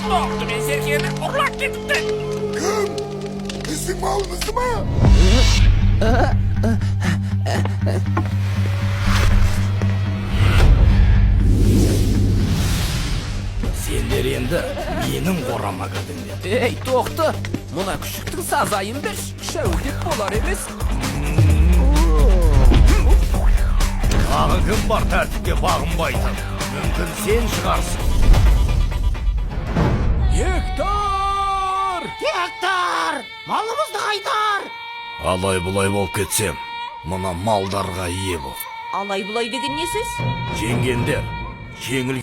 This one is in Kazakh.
Тоқты мен серкені ұрлап кетіпті. Кім? Біздің малымызды ма? Сендер енді менің қорама кірдіңдер. Ей, тоқты, мына күшіктің сазайын берші, шәуілдеп болар емес. Тағы кім бар тәртіпке бағынбайтын? Мүмкін, сен шығарсың. Гектар! Гектар! Малымызды қайтар! Алай бұлай болып кетсем, мына малдарға ие бол. Алай бұлай деген не сөз? Жеңгендер жеңіл.